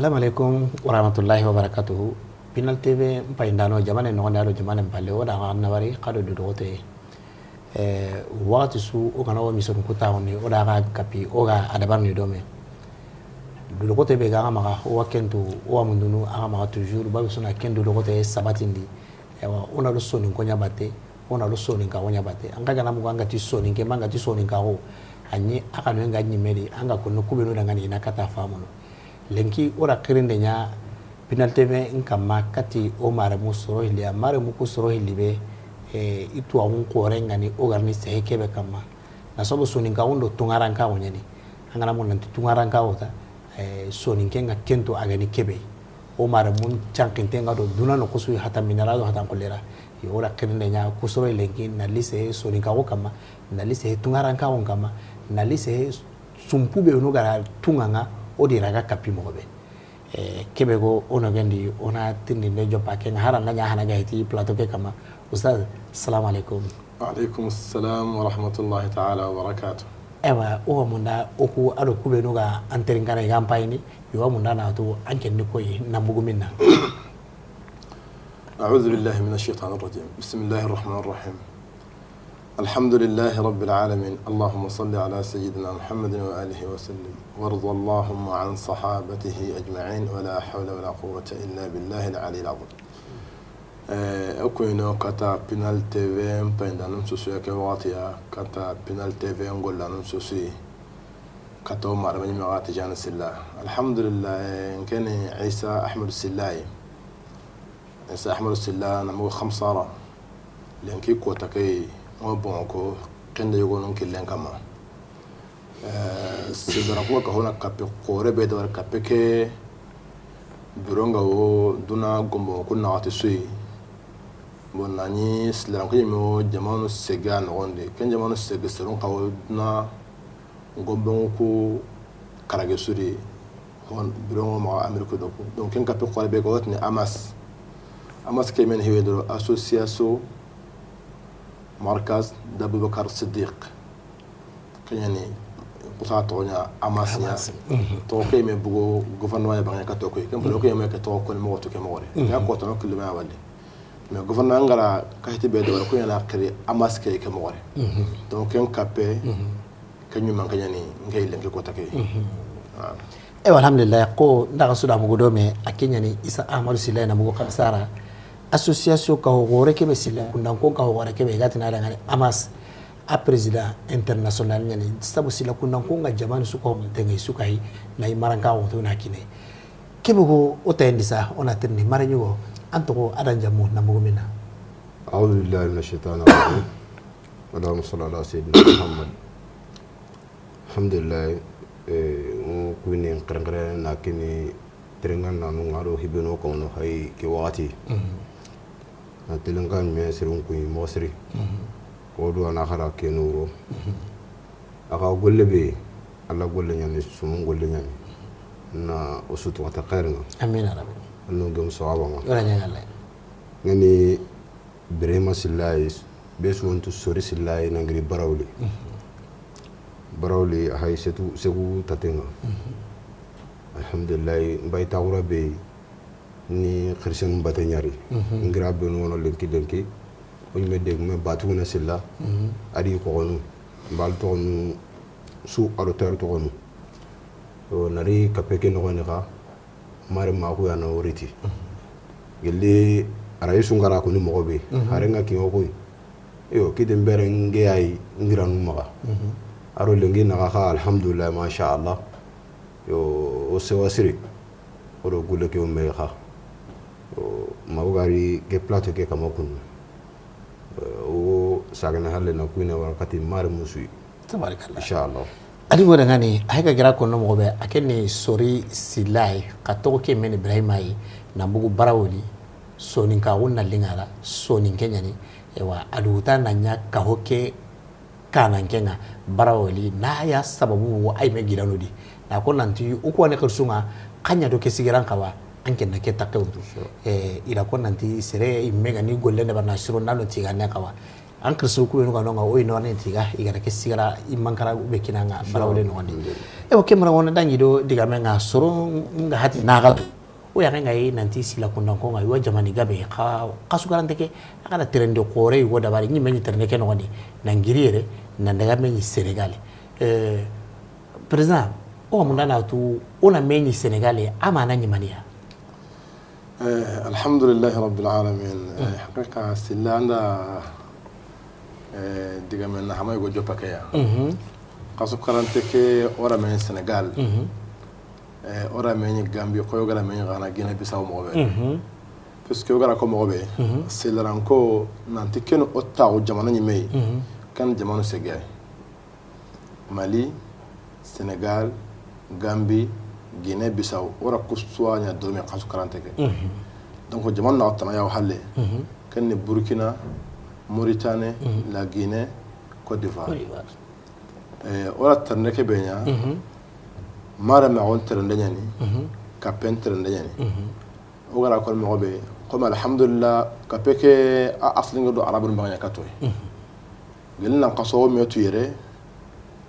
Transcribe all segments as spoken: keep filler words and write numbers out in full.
Assalamu alaikum warahmatullahi wabarakatuhu. Pinal T V n payindano, jamane noxondi a do jamane n palle, o da xa nabari xa do dudoxote. Eh, waxati su o gana o misonu ku taxundi, o da xa kapi o ga adabarni do me. Dudoxote be ga xa maxa, o wa kentu, o wa mundunu a xa maxa toujours, babe suna ken dudoxote sabatindi. Ewa, o na do soninko ɲa batte, o na do soninkaxu ɲa batte. An xa gana mugu an ga ti soninke ma an ga ti soninkaxu, a ɲi a xanu nga ɲimme di, an ga konno kubenu dangani i na kata famuno. Lenki o da xirinde ɲa Pinal T V n kamma kati o maremu soro hilli, a maremu ku soro hilli be, eh, i tuwaxun xoren gani o garini sehe kebe kamma. Na sabu soninkaxun do tungarankaxu ɲani. An gana mo nanti tungarankaxu ta, eh, soninke nga kento a gani kebe. O maremu n canxinte nga do duna noxu su hata minara do hata n xollera. Yo, o da xirinde ɲa ku soro lenki na li sehe soninkaxu kamma, na li sehe tungarankaxun kamma, na li sehe sumpu be nu gara tunga nga o di raga kapi moxo be. Eh, kebe go o no gendi, o na tindinde joppa ke nga, hara nga ɲa hana ga heti plateau ke kamma. Ustaz, salam alaikum. Wa alaikum salam wa rahmatullahi ta'ala wa barakatuh. Ewa, o wa munda o ku a do kubenu ga an terinkara i ga n payini, yo wa munda na to an ken ni koyi na bugu minna. أعوذ بالله من الشيطان الرجيم. بسم الله الرحمن الرحيم. الحمد لله رب العالمين. اللهم صل على سيدنا محمد وآله وسلم. وارض اللهم عن صحابته أجمعين. ولا حول ولا قوة إلا بالله العلي العظيم. Eh, o kuyino kata Pinal T V n payindanun susu ya ke waxati ya, kata Pinal T V n gollanun susu yi, kata o marama ɲime xa Tijani Silla. Alhamdulillah, eh, n keni Isa Ahmadu Silla yi. Isa Ahmadu Silla na mugu Xamsara. Lenki kota ke yi, o Bamako, kende yogonun killen kamma. Eh, sidara kuwa ka hona kappe xore be da wara kappe ke, biro nga wo duna gombo ku naxati su yi. Bon, na ɲi silankuyime wo jamanu sege a noxondi. Ken jamanu sege serun xa wo duna gombo ku karage su di. Hon biro nga wo maxa Amérique do ku. Donc ken kappe xore be ga wo tini Hamas. Hamas ke men hewe doro association Markaz d'Aboubacar Siddiq. Keɲani kusa toxo ɲa Hamas ɲa. Hamas. Mhm. Toxo ke me bugo gouvernement ya bange ka toxo ke. Ken bolo ke me ke toxo ko mo to ke mo re. Mhm. Ya ko to no kilima wali. Mais gouvernement ngara ka hiti be do ko ɲana xiri Hamas ke ke mo re. Mhm. Donc ken kappe, mhm, ke ɲuma keɲani nge lenki kota ke. Mhm. Ah. Ewa, alhamdulillah, ko n daga suda mugu do me, a keɲani Isa Ahmadu Silla na mugu Xamsara. Association ka ho gore kebe silla kundan ko ka ho gore kebe ga tina dangani Hamas. A président international ɲani, sabu sila kundan ko nga jamanu su ko mun tengi su kai na i maranka wo to na kine. Kebe go o tayandi sa, o na tirni mara ɲugo, an toxo a da n jamu na mugu minna. أعوذ بالله من الشيطان الرجيم. اللهم صل على سيدنا محمد. Alhamdulillah, eh, n kuyini n xerenxere na kini terengan nanu nga do hibeno kono hay ke waxati. Mhm. Na telenkan me sirun kuyi mo siri. Mhm. Ko do ana xara ke nuro. Mhm. A ga golle be, Alla golle ɲani, sumun golle ɲani. Na o sutu wata xeeringa. Amin ya rabbi. Anno gem sawaba nga. Wala ɲaŋa Allah. Ngani Birema Sillaye, be suwantu sori Sillaye nangiri Barawli. Mhm. Barawli a hay setu segu tatenga. Mhm. Alhamdulillah, n bay taxura be ni Christian bate ɲari. Mhm. Ngira be no wono lenki lenki. O ɲime de me batu na Silla. Mhm. Adi ko gonu. Bal to gonu su aro ter to gonu. O nari kapeke no goni ka. Mari maxu ya na woriti. Gelli a rayi sungara kuni moxo be. Mhm. Hare nga kiŋo koy. Iyo, kiti mbere nge ay ngiranu maxa. Mhm. Aro lengi naxa xa, alhamdulillah, masha Allah. Yo, o sewa siri. O do gulle ke o me xa. Yo, ma o gari ke plateau ke kama kunu. Eh, o sagana halle na kuyine wara kati mari musuyi. Tabarakallah. Inshallah. Adi ŋo dangani, a hega gira konno moxo be, a ken ni sori Sillaye, xa toxo ke meni Ibrahima yi, na mbugu Barawoli, soninkaxu na lingara, soninke ɲani, ewa, a duguta na ɲa kaho ke kananke ŋa, Barawoli, na ya sababu wo ay me gidano di. Na ko nanti, o kuwane xirsu ŋa, xa ɲa do ke sigiran xawa, an ken na ke taxe wutu. Sure. Eh, i da ko nanti, sere i me ga ni golle nda barna siro nda no tigane xawa. An xirsu ku benu ga no ŋa, o yi no ne ti ga i ga ra ke sigara i mankara be kina ŋa barawle no ndi. E o ke mara wona dangi do digaame ŋa soro ŋa hati na ga. O ya ŋa yi nanti sila kundan ko ŋa yo jamani gabe xa, xasu karante ke, a ga na terende xore yugo dabari, ɲi me ɲi terende ke no ndi, na ngiri yere, na daga me ɲi Sénégal. Eh, Président, o ga munda na tu, o na me ɲi Sénégal, a ma na ɲi maniya. Eh, alhamdulillahi rabbil alamin. Eh, haqiqa, silla anda, eh, digaame na hama yugo joppa ke ya. Mhm. Xasu karante ke, o ra me ɲi Sénégal. Mhm. Eh, o ra me ɲi Gambie, xoyo ga ra me ɲi Ghana, Guinée Bissau moxo be. Mhm. Parce que o ga ra ko moxo be, mhm, silaranko nanti ken o taxu jamana ɲi me yi, mhm, kan jamanu sege. Mali, Sénégal, Gambie, Guinée Bissau, o ra ku su wa ɲa do me xasu karante ke. Mhm. Donc jamanu na tana ya wo halle. Mhm. Ken ni Burkina, Mauritanie, mhm, la Guinée, Côte d'Ivoire. Côte d'Ivoire. Eh, o ra terende ke be ɲa, mhm, mara ma on terende ɲa ni, mhm, kapen terende ɲa ni. Mhm. O ga ra ko moxo be, comme alhamdulillah, kape ke a aslingo do arabun bange ɲa katoy. Mhm. Gelli nan xaso o me tu yere,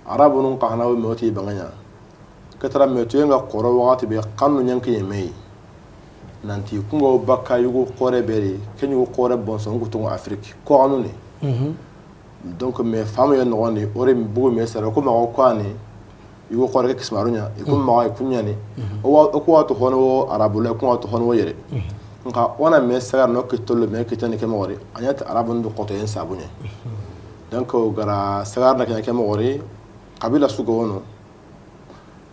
arabunun xa hana o me tu bange ɲa. Ke tara me tu yen ga xoro waxati be xanu ɲanki ye me yi. Nanti ku ŋa o bakka yugo xore be ri, ke ɲugo xore bonso ŋu tungo Afrique. Ko xanu ni. Mhm. Donc me famu ye no ndi, o re bugu me sara ko ma ko ani. Yugo xore ke kismaru ɲa, i ku maxa i ku ɲa ni. O wa, o ku wa to hono wo arabu la, ku wa to hono wo yere. Nka o na me sagar no kitolo me kitani ke moxo ri, a ɲa ti arabun du xoto yen sabu ɲa. Donc o ga ra sagar na ke moxo ri, kabila su ga wono,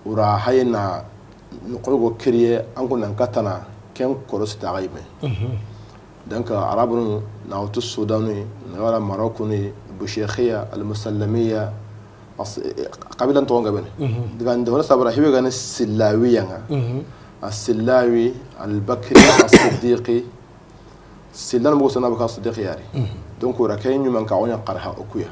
o ra hayna no xoy go kiriye, an ku nan katana, ken koro sita ga yi me. Mhm. Donc arabunu na wutu Sudanu, na wala Marokunu, Bushekhiya, Al-Musallamiya, as-, eh, eh, qabila ntoxo nga bene. Mhm. Diga nde hono sabara hibe gani Sillawiya nga. Mhm. As-Sillawi, Al-Bakri, As-Siddiqi. Sillanu bugu sana baka Siddiqi yari. Mhm. Donc o ra ke ɲuman ka o ɲa xarha o ku ya.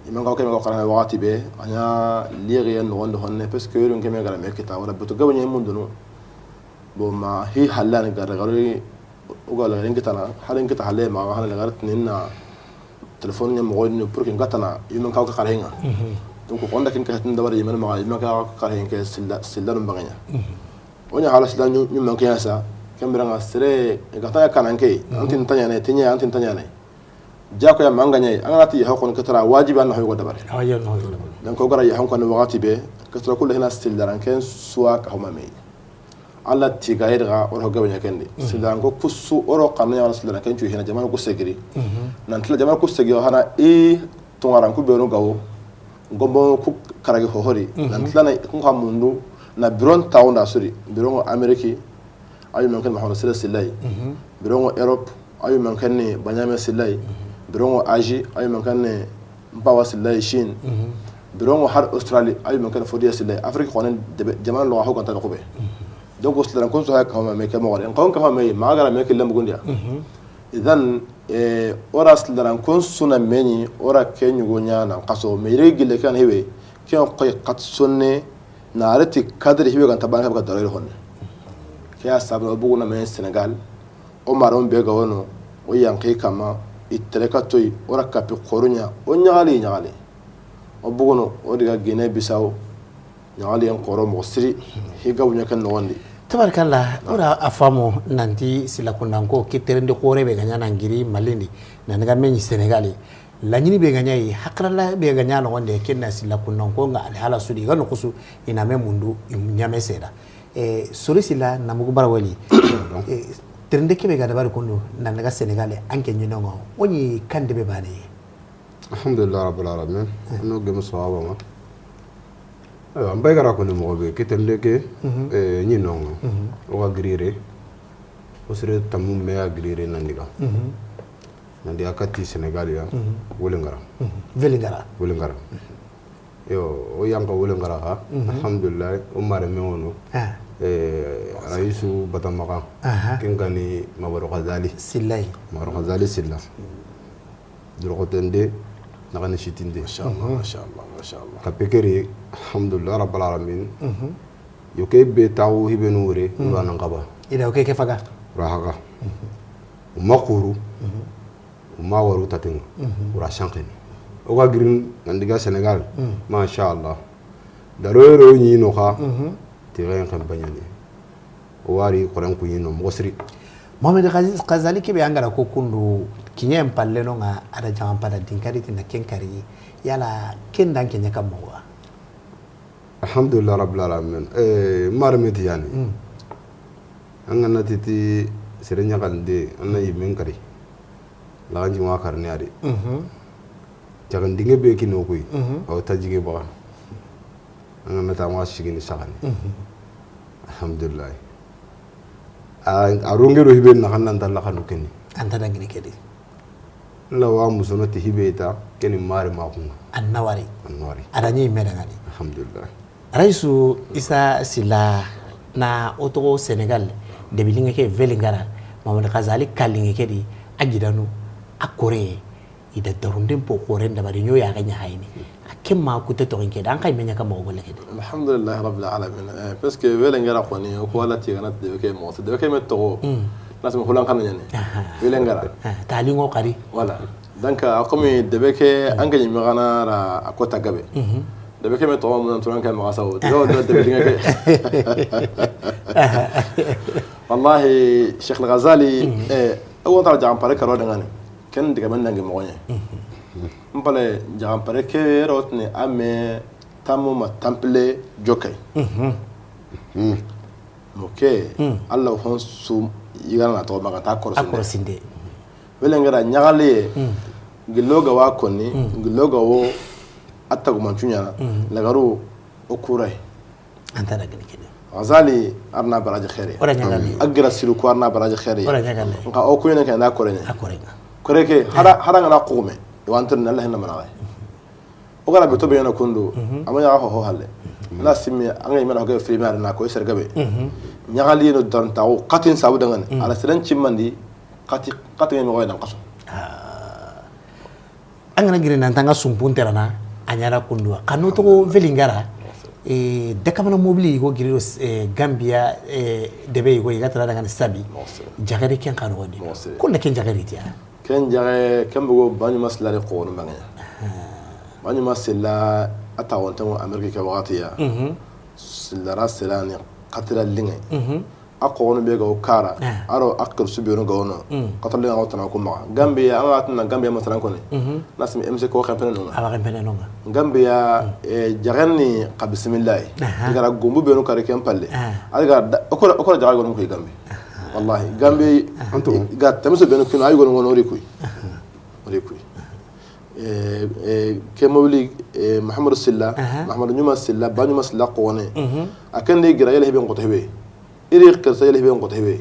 Iman ka o ke ma xarha waxati be, a ɲa lixiye no wonde honne, parce que yorun ke me ga ra me kita, wala beto gabo ɲa mundunu. Bon, ma hi hallan ga daga ri, o ga la ringi tana, har ringi ta halle ma, har ringi tana na téléphone ɲa moxo ni pour que n ga tana, i ma ka xarhe nga. Mhm. Donc, o nda kin ka hatin dabari, i ma ma, i ma ka xarhe ke silla, silla no bange ɲa. Mhm. O ɲa hala silla ɲu, ɲu man ke ɲa sa, ken bira nga sere, ga ta ya kanan ke, mhm, antin tanya ne, tinya antin tanya ne. Jako ya manga ɲa, an ga na ti ya ko ke tara wajibi an na hoy go dabari. Awa ya no hoy go dabari. Donc, o ga ra ya ko waxati be, ke tara kullu hina silla ran ken suwa ka homa me. Alla ti ga yedga o ro gabe ɲa kendi. Mhm. Silaranko kusu o ro xanne ya silaran ken cu hina jamana ku segiri. Mhm. Nan tila jamana ku segi hana i tungaran ku benu gawo. Gombo ku karagi hohori. Mhm. Nan tila na kun xa mundu na biron tawunda suri. Biron Ameriki, ayu man ken ma hono sila silai. Mhm. Biron Europe, ayu man ken ni Banyame silai. Mhm. Biron Asie, ayu man ken ni Mpawa silai Chine. Mhm. Biron har Australie, ayu man ken Fodiya silai. Afrique xonen debe, jamana lo ho ganta ko be. Mhm. Donc silaran kun so ha kama me ke moxo ri. Kon kama me ma ga ra me ke lambu gundiya. Mhm. Idan, eh, o ra silaran kun su na me ɲi, o ra ke ɲugo ɲa na xaso me yiri gille kan hewe, ke on koy xat sonne, na arati kadri hewe ganta ban ka daro honne. Ke ya sabra o bugu na me Sénégal, o maron be ga wono, o yanke kama, i tere ka toy, o ra kapi xorunya, o ɲaxali ɲaxali. O bugono, o diga Guinée Bissau, ɲaxali yen xoro moxo siri, hi gabu ɲa ken noxondi. Tabarakallah, o ra a famo nanti sila kundanko, ke terende xore be ga ɲa na ngiri Mali ndi, na daga me ɲi Sénégal. Laɲini be ga ɲa yi, hakrala be ga ɲa noxonde, ken na sila kundanko nga ali hala sudi, ga no kusu, i na me mundu, i ɲa me seda. E, sori sila, na mugu bara wali. E, terende ke be ga dabari kundu, na daga Sénégal, an ke ɲi no nga, o ɲi kande be bane. Alhamdulillah rabbil alamin. No gemu sawaba ma. Ayiwa, an bay ga ra ko ni moxo be, ke terende ke, mhm, eh, ɲi no nga. Mhm. O ga girire, o sere tamu me a girire nan diga. Mhm. Nan diga kati Sénégal ya, mhm, Welingara. Mhm. Welingara. Welingara. Yo, o yanka Welingara ha. Mhm. Alhamdulillah, o mare me wono. Ah. Eh, Raisu Batamakan. Aha. Ken kani Mabaro Ghazali. Sillai. Mabaro Ghazali Silla. Doroxotende, naxani sitinde. Masha Allah, mhm, masha Allah, masha Allah. Kape keri, alhamdulillah rabbil alamin. Mhm. Yo ke be taxu hibenu wure, mhm, ura nan xaba. Ida o ke ke faga. Ura haga. Mhm. Uma xuru. Mhm. Ma waru tatenga. Wura sanqini. O ga girin nandiga Sénégal. Masha Allah. Daro yero ñi no xa. Tiren kan bañani. O wari koren ku ñi no mo siri. Mohamed Ghaz- Ghazali kebe angara ko kundu kiñen palle no nga ada jaman pada dinkari tina kenkari. Yala ken dan keñe kam mo wa. Alhamdulillah rabbil alamin. Eh, mara meti yani. An ga na titi sere ñaxalinde, an na yimen kari. Laxanji ma karni adi. Jaxan dinge be kino koy. Aw ta jige baxa. An ga na ta ma sigini saxani. Alhamdulillah. A, a ronge do hibe na xanna nta laxanu keni. Anta dangini kedi. La wa musono ti hibe ta keni mari ma kunga. Annawari. Annawari. Adani me dangani. Alhamdulillah. Raisu Isa Sila na otogo Senegal de bilinge ke Velingara Mamadou Ghazali kalinge ke di a gidanu a kore. Ida dorunden po koren da bari ño ya ga ña hayni. A kemma ku te to ke da an kay me ña ka mo golle ke de. Alhamdulillah rabbil alamin. Eh, parce que Velingara xoni o ko wala ti gana de ke mo de ke me to. Nas mo hulan kan ñani. Velingara. Talingo kari. Voilà. Donc a ko mi de ke an ga ñi me gana ra a ko ta gabe. De ke me to mo nan turan kay ma sawo. Do do de ke. Wallahi Cheikh Al Ghazali, eh, o wonta jaxan pare karo dangani. Ken digamen nangi moxo ñe. N pale jaxan pare ke yero tini a me tammu ma tampile jokay. Mo ke, Allah hon su yigana na to maga ta korosinde. Wele ngara ñaxaliye. Gillo ga wa konni, gillo ga wo a tagumancu ñana lagaru o kuray. Anta da gini kene. Ghazali arna baraji khairi. Ora ñaxali. Agira siru ko arna baraji khairi. Ora ñaxali. Nka o kuyene ke na koreñe. A korenga. Kore ke hara hara ngana kume. Wantir na Allah na managa. O gara beto be yana kundu. Ama ya ho ho halle. Na simi anga imana ho ke filmi arna ko sergabe. Ñaxali no dan tawo katin sabu dangan. Ala seren cimmandi kati kati mo nan kaso. An gana giri nan tanga sumpun terana a ñana kunduwa kanu togo Velingara. Eh, dakamana mobili yigo giri do, eh, Gambia, eh, debe yigo yiga tara daga ni sabi. Jagari ken kanu wadi. Kunna ken jagari tiya. Ken jage ken bugo banyuma silari ko no bangaya. Banyuma sila ata wonte mo Amerika ke wakati ya. Silara silani katira linge. A xoxonu be ga o kara. Aro a xirsu be no ga wono. Xatale na wotana ko ma Gambia, a ma tana Gambia masalan koni. Na simi M C ko xempene no. Awa xempene no. Gambia, eh, jaxen ni xa bisimilahi. Igara gumbu be no kare ken palle. Aligara okora okora jaxa gonu ko Gambia. Wallahi Gambia anto ga tamiso be no kino ay gonu wono ri kuy. Ri kuy. Eh, eh, ke mawli, eh, Mahamadou Silla, Mahamadou Ñuma Silla, ba Ñuma Silla xone. A ken de gira yele hebe ngoto hebe. Iri xirsa yele hebe ngoto hebe.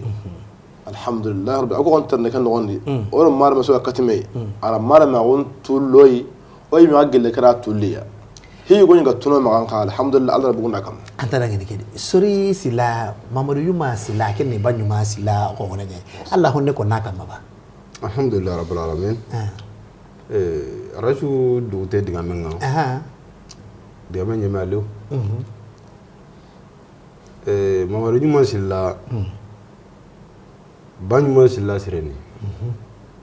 Alhamdulillah rabbi, ako on terne kan nogondi. Oro mara maso katime. Ala mara ma on tuloy. Oy mi agille kara tuliya. Hi goni ga tuno magan ka alhamdulillah Allah rabbi gunda kam. Anta da ngene kedi. Sori Silla, Mamadou Yuma Silla, kenne ba Ñuma Silla ko wona je. Allah honne ko naka maba. Alhamdulillah rabbil alamin. Eh, raju dugute diga menga. Diga men ñeme alo. Eh, Mamadou Ñuma Silla. Ba Ñuma Silla sireni.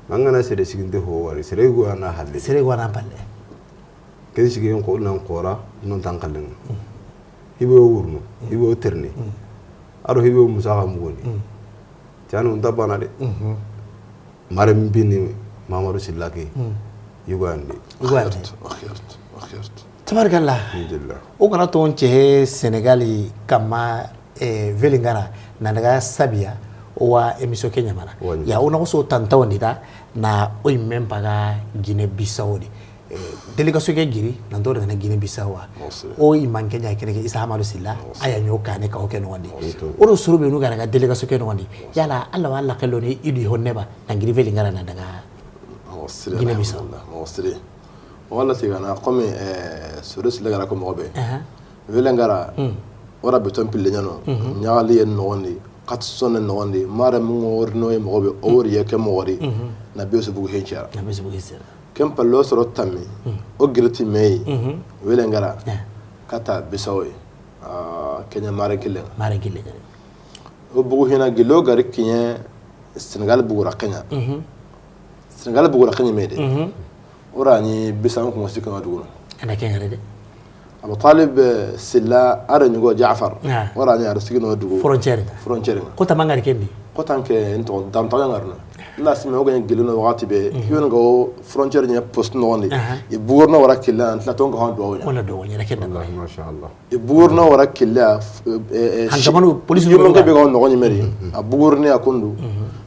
An gana sere siginte ho wari, sere go ana halle. Sere go ana palle. Ken sigen ko nan xora, non tan kallen. Hibe o wurno, hibe o terni. Aro hibe o musaxa mugoni. Tiano nta bana de. Mare mbini Mamadou Silla ke. Yugande. Yugande. Tabarkalla. Alhamdulillah. O kana ton ce Senegali kama, eh, Velingara na daga Sabia o wa émission ke ñamana. Ya o na ko so tanta wondita na o men paga Guinée Bissau di. Eh, délégation ke giri nan do daga Guinée Bissau wa. O iman ke ña kene ke Isa Amadou Silla aya ño kane ka o ke no wandi. O do suru be nu gara ga délégation ke no wandi. Yala Allah wala keloni idi honne ba. Angiri Velingara na daga Guinée Bissau. Mo sire. Wala tigana comme, eh, soro sile gara ko mo be. Velingara. Ora beton pille ñano. Ñaxali en nogondi. Kat sonne nogondi. Mara mu ngorno e mo be. O wori yeke mo wori. Na besu bugu henchara. Na besu bugu henchara. Ken pallo soro tammi. O girti mei. Velingara. Kata Bissau. Ah, Kenya mare kille. Mare kille. O bugu hina gilo gari kiñe Senegal bugu ra Kenya. Senegal bugu ra xa ɲeme de. O ra ni bisan ko sika na dugu no. Ana ke ŋa re de. Abu Talib, eh, Silla, a ra ɲugo Jaafar. O ra ni a ra sigi no dugu. Frontière ŋa. Frontière ŋa. Xo ta ma ŋari ken di. Xo ta n ke n toxo dam ta ŋa ri no. Na sime o ga ɲi gilli no waxati be. Yo n ga o frontière ɲa poste no ndi. I bugu ri no wara killa an tla to n ga hon do ɲa. Wala do ɲa ken da. Wallahi, masha Allah. I bugu ri no wara killa, eh, eh, police yo n ga be ga no ɲi meri. A bugu ri ni a kundu.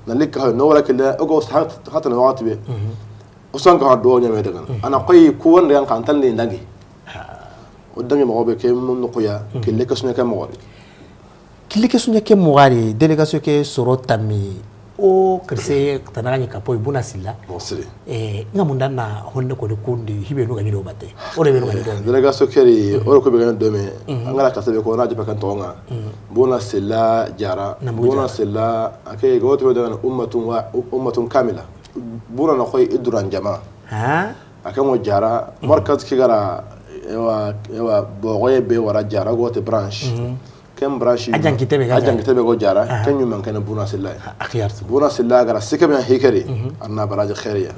Na li ka no wara killa o ga hata no waxati be. O san ka do ɲa me daga. Ana koy ko wanda yan kan tan ni dangi. O dangi mo be ke mun ko ya, kille ke sunya ke mo. Kille ke sunya ke mo gari, délégation ke soro tammi. O kirse tana ga ɲi ka poy Buna Silla. Mo siri. Eh, nga munda na honne ko de kundi hibe no ga ɲi do batte. O de be no ga ɲi do. Délégation ke ri, o ko be ga do me. An ga ra ka sabe ko na jipa kan to nga. Buna Silla jara. Buna Silla ake go to daga ummatun wa ummatun kamila. Buna na koy iduran jama. Ha? A ke mo jara, markaz ki gara, ewa, ewa, bogoye be wara jara, go te branche. Ken branche. A jankite be ga jara. Ken ɲuman kene Buna Silla. A khiyar tu. Buna Silla gara sike be hikari, anna baraji khairiya.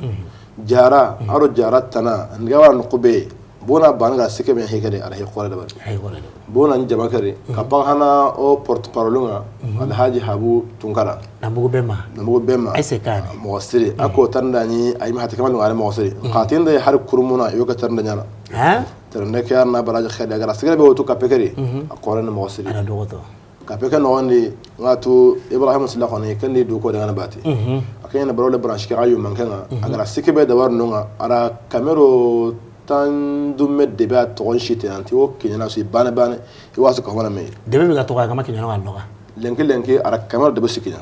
Jara, aro jara tana, nga wa no kube. Buna ban ga sike be hikari, ara hi khore da bari. Bona ni jama kari, ka pa hana o porte-parole nga, Alhaji Habu Tunkara. Na bugu be ma. Na bugu be ma. Ay se kan. Mo siri, a ko tanda ni, ay ma hata kamal ngare mo siri. Ka tinde har kurmuna, yo ka tanda ɲana. Ha? Tanda ke arna baraji khadi, a gara sigara be wotu ka pekari. A ko ran mo siri. Ana dogoto. Ka peke no ndi, nga tu Ibrahim Silla xoni, ken di du ko daga na bati. A ken na barole branche ke ayu manke nga, a gara sike be da war no nga, ara kamero tan dume de be a toxon site anti o kiɲana su bane bane. I wasu ka wana me. Debe be ga toxo ga ma kiɲana wa noga. Lenki lenki ara kamar debe sikiɲa.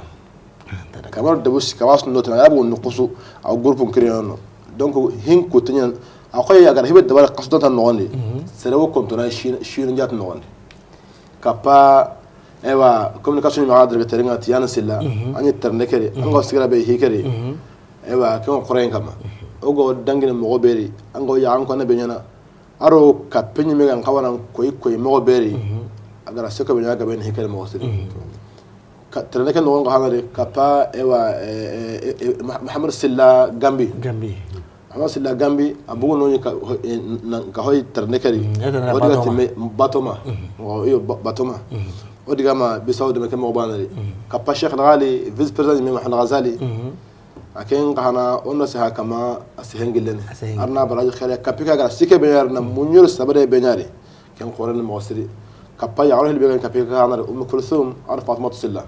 Kamar debe sikawas no tana ya bu no kusu a groupe créé no. Donc hin ko tiɲan a koy ya gar hibe debal qasdo tan no ndi. Sere wo kontona shin shin jat no ndi. Kapa ewa communication ma debe terenga Tiana Silla. Ani terne kere an go sigira be hikere. Ewa ke o xoren kama. O go dangine mo beri an go ya an ko na be ɲana. Aro ka peɲi me gan kawana koy koy mo beri. A gara seko be ɲa ga ben hikere mo siri. Ka trene ke no ga hanare ka pa ewa, eh, eh, eh, Mah- Mahamadu Silla Gambi. Gambi. Mahamadu Silla Gambi a bugu no ka ho- eh, na- ka hoy trene keri. O diga timme Batoma. O iyo Ba- Batoma. O diga ma Bisaw de ke mo banari. Ka pa Cheikh Ghali, vice président de Mahamadu Ghazali. A ken xa hana o na seha kama a sehengilene. Arna baraji xere kapika gara sike be yarna munyur sabare be nyari. Ken xoren mo siri. Kappa ya wala be kapika kana Ummu Kulsum ar Fatmatu Silla.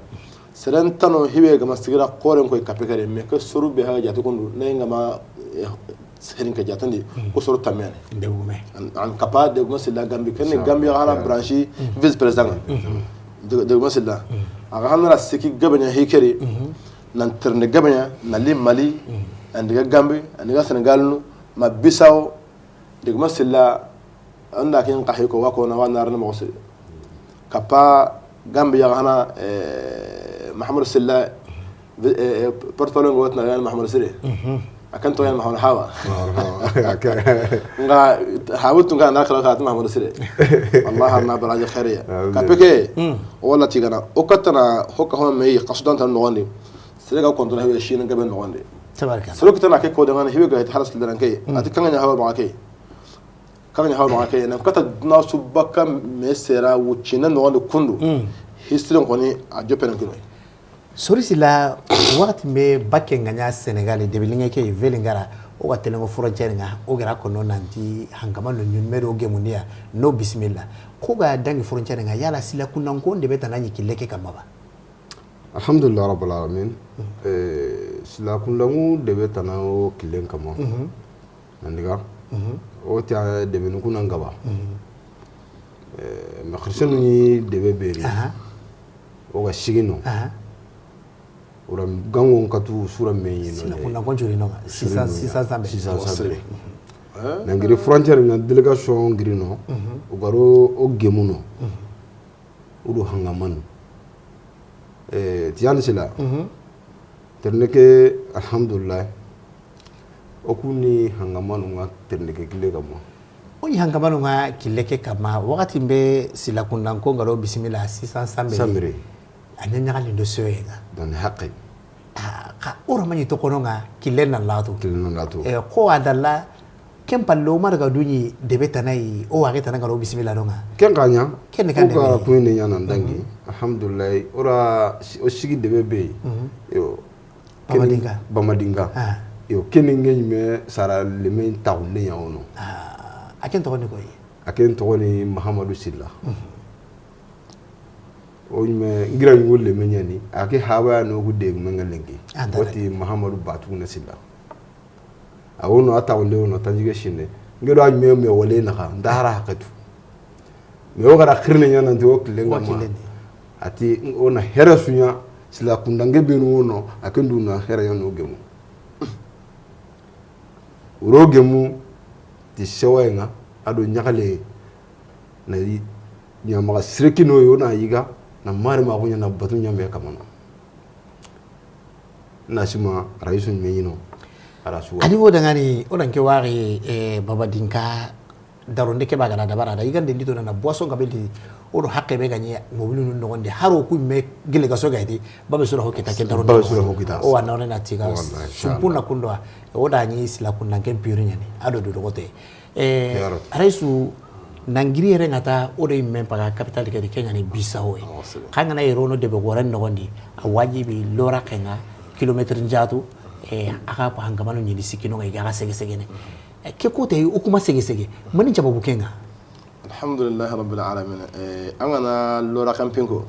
Seren tano hibe gama sigira xoren koy kapika re me ke suru be ha jati kundu ne ngama serin ke jatandi ko suru tamene. Degume. An kappa Degume Silla Gambi ken Gambi hala branche vice président. Degume Silla. A ga hanara siki gabanya hikeri. Nan ternde gabanya na li Mali, andiga Gambi, andiga Senegal nu ma Bisaw. Degume Silla anda kin qahi ko wako na wana ran mo siri. Kappa Gambi ya hana, eh, Mahamadu Silla, eh, portolon go tna yan Mahamadu Sire. Akan to yan Mahamadu Hawa. Nga Hawa tun ga na kala ka Mahamadu Sire. Allah na baraji khairiya. Kapeke wala tigana o katana hokka ho me qasdan tan no wandi. Sere ga kontola hebe shin gabe no wandi. Tabaraka. Sere kitana ke ko dangana hebe ga halas daran ke. Ati kanga nya hawa ma ke. Kanga nya hawa ma ke nan kata duna subaka me sera wucina no wandi kundu. History koni a jopena kino. Sori Silla, wakati be bakke nga nya Senegal de bilinga ke Vélingara o ga telengo frontière nga o gara ko no nanti hankama no numéro gemundiya no bismillah. Ko ga dangi frontière nga yala Silla kunanko de be tanani kille ke kama ba. Alhamdulillah rabbil alamin. Eh, Silla kundangu debe tana o killen kama. Nandiga. O ta debe nu kunan gaba. Eh, ma khirsen ni debe beri. O ga sigino. Ura gango katu sura me yino. Silla kundangu jori no. Six cents, six cents sambe. Six cents sambe. Nangiri frontière na délégation girino. O garo o gemuno. Udu hangamanu. Eh, Tiani Silla. Terneke, alhamdulillah. Okuni hangamanu nga terneke kille kama. Oni hangamanu nga kille ke kama. Wakati be Silla kundanko ngaro bismillah six cents sambe. Sambe. Anya nyagali ndo soye nga. Dan haqqi. Ah, O ra ma ɲi toxono ŋa, killen na latu. Killen na latu. Eh, xo a dalla, ken palle o ma daga duɲi debe tana yi, o waxe tana ga ro bisimilla do ŋa. Ken xa ɲa. Ken ni kan de. Ko ga ra ku ni ɲa nan dangi. Alhamdulillah. O ra o sigi debe be. Yo. Bamadinga. Bamadinga. Yo, ken ni ŋe ɲi me sara leme taxunde ɲa wono. A ken toxo ni koyi. A ken toxo ni Mahamadu Silla. O ɲi me n gira ɲi wolle me ɲani. A ke haba ya no ku de me ŋa lenki. Wati Mahamadu Batu na Silla. A wono a taxunde wono tanjige sine. N ge do a ɲi me me wole na xa nda hara haqatu. Mais o ga ra xirine ɲa nanti o killen ŋa ma. A ti o na here su ɲa sila kundange benu wono a ken du na here ɲa no gemu. Wuro gemu ti sewaye ŋa a do ɲaxale na ɲamaxa sirekino yo na yiga na mari ma xuɲa na batu ɲame kamana. Na sima rayisu me ɲino. A ra su wa. A di wo dangani o nan ke waxi, eh, Baba Dinka. Daronde ke ba ga na dabara da yigande ndito na boisson ga be di. O do haqqe be ga ɲi mobilu nun noxondi haro ku me gile ga so ga di. Babe sura ho kita ke daronde. Babe sura ho kita. O wa na o na tiga. Sumpu na kundo. O da ɲi sila kundan ken piri ɲani a do du doxote. Eh, raisu nangiri yere ŋa ta o do yimme paga capital ke di ke ɲani Bissau. Xa ŋa na yere wono debe goren noxondi a wajibi lora ke ŋa kilomètre njatu. Eh, a xa pa hangamanu ɲini sikino ŋa i ga ga sege segene. Ke kote o kuma sege sege mani jababu ke ŋa. Alhamdulillahi rabbil alamin. An ga na lora kan pinko.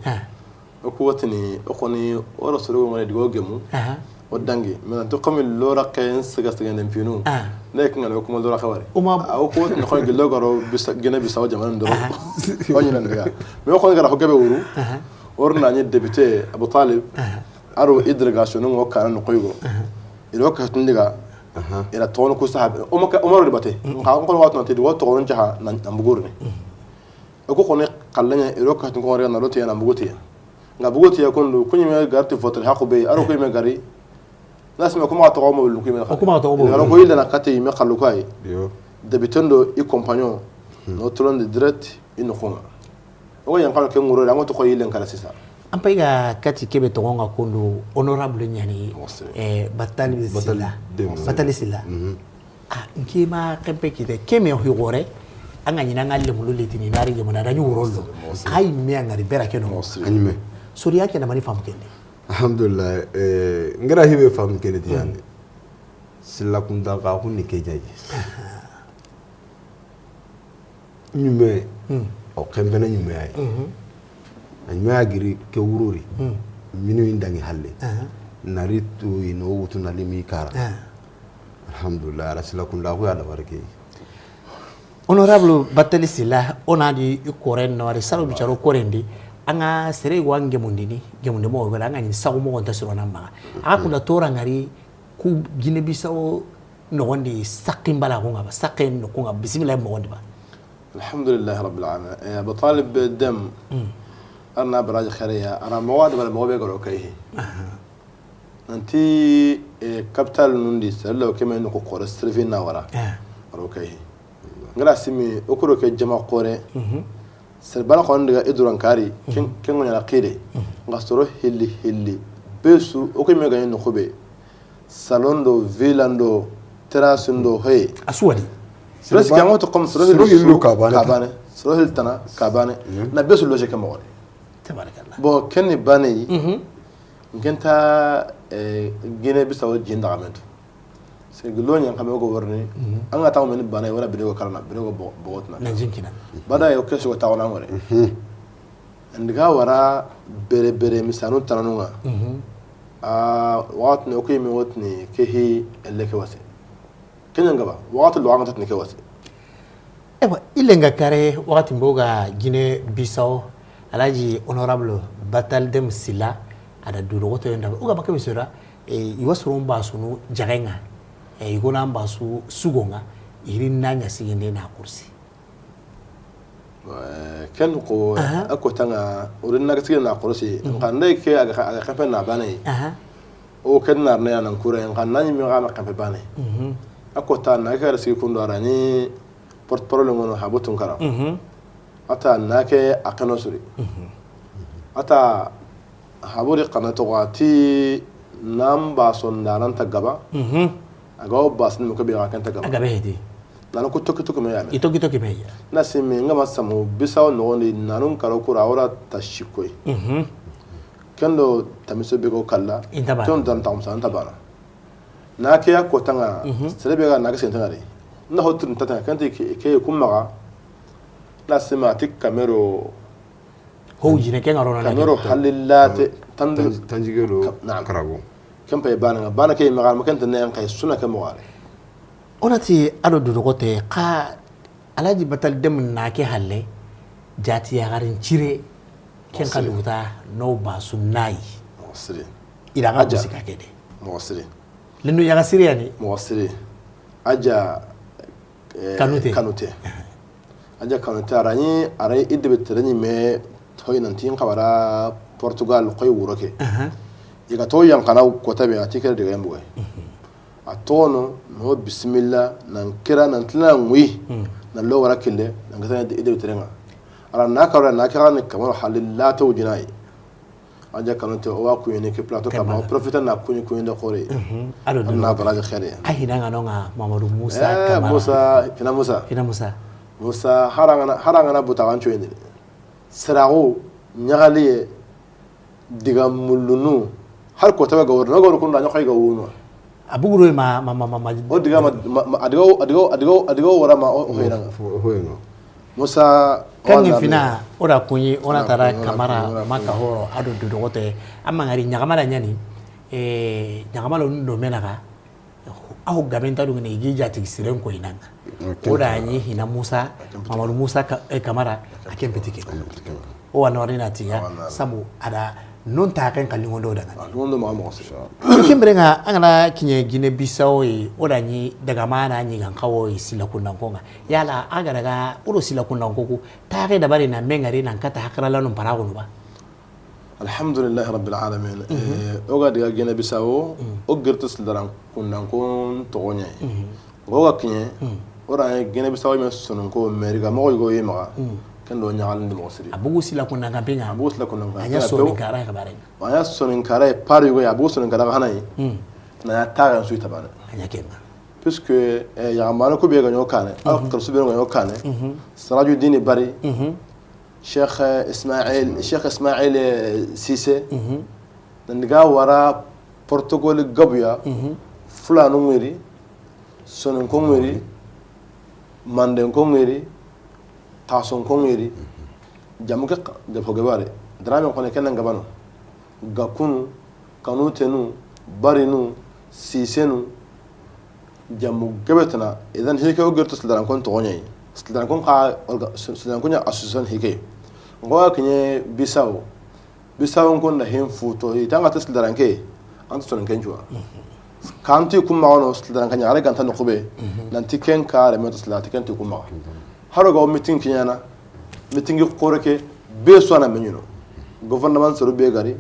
O ku watini o xoni o rasulu ngone digo gemu. O dangi mena to xami lora kan sege sege ne pinu. Ne ke ŋa o kuma lora ka wari. O ku watini xoni gillo garo bisa gene bisa o jamanan doro. O ɲi nan diga. Me o xoni gara ho gabe wuru. O ri na ɲi député Abu Talib. A ro i délégation ŋo kana no koygo. I ro ka tundiga. I ra toxono ku sahabe Omaro di bate. Xa o xoni watu nanti digo toxono jaha nan bugurni. O ku xoni xalleɲa i ro ka tun ko na lo tiya nan bugu tiya. Nga bugu tiya kundu ku ɲi me garti voter haqu be a ro ku ɲi me gari. Na sima kuma toxo mo lu ku ɲi me. Kuma toxo mo. Ko yille na kati me xallu kay. Député ndo i compagnon. No tolon de direct i no xonga. O yan kala ke ŋuro da ŋo to ko yilen kala sisa. An pay ga kati kebe to ŋa kondo honorable ɲani. Eh, Batali Silla. Batali Silla. Ah, nke ma kempe kite keme ho gore. An ga ɲina ŋa le mulu litini nari ge mona da ɲi wuro lo. Kay me ngari bera keno. Anime. Soriya ke na mani fam kende. Alhamdulillah. Eh, ngara hibe fam kende tiyani. Silla kun da ga kun ni ke jaji. Ɲume. O kempene ɲume ay. A ɲume a giri ke wurori. Minu in dangi halle. Nari tu ino wutu na limi kara. Alhamdulillah ala sila kunda ko ya da barke. Honorable Batali Silla, o na di i koren no ari salo bicaro korendi. Anga sere wa ngemundini, ngemunde mo wala anga ni sagu mo gonta siro na maga. Aka kunda tora ngari ku Guinée Bissau. Noxondi saqqi mbala xunga ba saqqe no xunga bisimila moxondi ba. Alhamdulillahi rabbil alamin. Eh, Abu Talib be dem. Arna baraj khairia ara moxo da bala moxo be garo kay he. Nanti eh, capital nundi sello keme no ko kore sirfi na wara. Aro kay he. Ngara simi okuro ke jama kore. Sere bana xo ndiga i duran kari ken ŋo ɲana xire. Nga soro hilli hilli be su o ko me gaɲi no xube. Salon do villa do terrasse do he. A suwadi. Soro si kango to comme soro hilli kabane. Soro hilli tana kabane. Na be su loge ke moxo. Tabarakallah. Bon ken ni bane yi. Ngenta Guinée Bissau jin daga mentu. Segi lo ɲan kame ko worni. An ga taw men bana wala bide ko karana bide ko bogotna. Na jinkina. Bada yo keso taw na ngore. Ndiga wara bere bere misanu tananunga. A waxati ne ko yimi wotni ke hi elle ke wase. Kenya ngaba waxati lo anga tatni ke wase. Ewa, ile nga kare wakati mboga Guinée Bissau, Alhaji Honorable Batal Dem Silla, ada duro woto yonda. Uga baka misura, e, iwa suru mba sunu jagenga, e, igona mba su sugonga, iri nanya sigende na kursi. Ken ko, a ko tanga, uri na sigende na kursi. Kande ke aga aga kafe na bane. O ken na ne anan kure, kande ni mi ga ma kafe bane. A ko ta na ke sigi kundo arani. Porte-parole ngono Habu Tunkara. Ata nake akano suri. Ata Habu ri kana to ti Nan ba sonda nan ta gaba. Mhm. A ga o ba sun mo ko be ga kan ta gaba. A gabe hedi. Nanu ku toki toki me ya me. I toki toki me ya. Na si me nga ma samu Bisawo noxondi nanun karo kura wora ta sikoy. Mhm. Kendo tamiso be go kalla. Inta bana. Ton dan ta musa anta bana. Na ke ya ko tanga, mhm, sere be ga na ke sentanga de. Na hotun tata kan ti ke, ke kumma ga. Na sima ti kamero. Ho jine ke ngaro na kamero halilate tandu. Tanjigelo karago. Kan pay bana nga, bana ke maga ma kan tan ne an kay suna ke mo ware. Onati ado dudogote ka Alhaji Batal Dem na ke halle, jati ya garin cire, ken ka luta no ba sunnayi. Moxo siri. Ila ga Aja. Musika ke de. Moxo siri. Lendu ya ga siri yani. Moxo siri. Aja, eh, Kanute. Kanute. Aja Kanute, a ra ni, a ra i debe tere ni me toy nan tin xabara Portugal koy wuro ke. Aha. I ga to yan kana ko tabe a ti kere de ga yambu. Mhm. A tono no bisimilla nan kira nan tina ngui. Hmm. Nan lo wara kille nan ga tana ide terenga. Ara na kara na kira ne kamar halilla to jinai. Aja Kanute o wa ku yene ke plateau kama. Kamar. Profiter na ku ni ku yende xore. Mhm. Ado na baraje xere. A hina nga no nga Mamadou Musa Kamara. Musa, Fina Musa. Fina Musa. Musa harangana, harangana buta wancho yende. Sarago, ɲagaliye, diga mulunu, har ko tabe ga worno, ga worno kunda ɲoxoy ga wuno. A buguro ma, ma, ma, ma, ma. O diga ma, ma, ma, a diga, a diga, a diga, a diga wara ma, o, o hoyna. Fo, hoyna. Musa, kangi wala fina, o da kunyi, o na tara kamara, maka horo, ado dudogote, amma ngari ɲagamala ɲani, eh, ɲagamala undo menaga, Aho gaben ta dungene igi jatigi siren ko inanga. O da ni hina Musa, Mamadou Musa ka, eh, Kamara, a ken pitike. O wa nori na tiya, sabu ada non ta ken kallingondo daga. Kallingondo ma mo se. Kembere nga angana kinye Guinée Bissau yi, o da ni daga mana ni gan kawo yi sila kundan ko nga. Yala aga daga uro sila kundan ko ku ta ke dabari na mengari nan kata hakra lanu parago ba. Alhamdulillahi rabbil alamin. Mhm. Eh, o ga diga Guinée Bissau, mhm, o gerto sildaran kundan ko togonya. Mhm. O ga kinye, mhm, o ra Guinée Bissau me sonon ko meri ga mo go yema. Mhm. Ken do ɲagal ndi mo siri. A bugu sila kundan kan pinga. A bugu sila kundan kan. A ɲa sonin kara ka bare. A ɲa sonin kara par yugo ya bugu sonin kara hanayi. Mhm. Na ya tagan su tabana. A ɲa kenga. Puisque, eh, ya mano ko be ga ɲo kane, mhm, al kursu be ga ɲo kane. Mhm. Saraju dini bari. Mhm. Cheikh, eh, Ismail, Cheikh Ismail, eh, Cissé. Mhm. Nan diga wara protocole gabuya. Mhm. Fulanu ngiri, Soninko ngiri, Mandenko ngiri, Tasonko ngiri. Mhm. Jamu ke ka, jamu ke bare. Drame kone kenan gabano. Gakunu, Kanutenu, Barinu, Sisenu, jamu gebe tana, idan hike o gerto sildaran kon togonya yi. Sildaran kon ka, olga, sildaran kon ya association hike. Ngo ga kinye Bissau. Bissau kon na hin futo, itanga ta sildaran ke, anta sonon ken juwa. Kanti kuma ono sildaran kanya, are ganta no kube, mhm, nanti ken kare meto silati ken ti kuma. Haro ga o meeting kinyana, meeting kore ke, be so na menyino. Gouvernement soro be gari,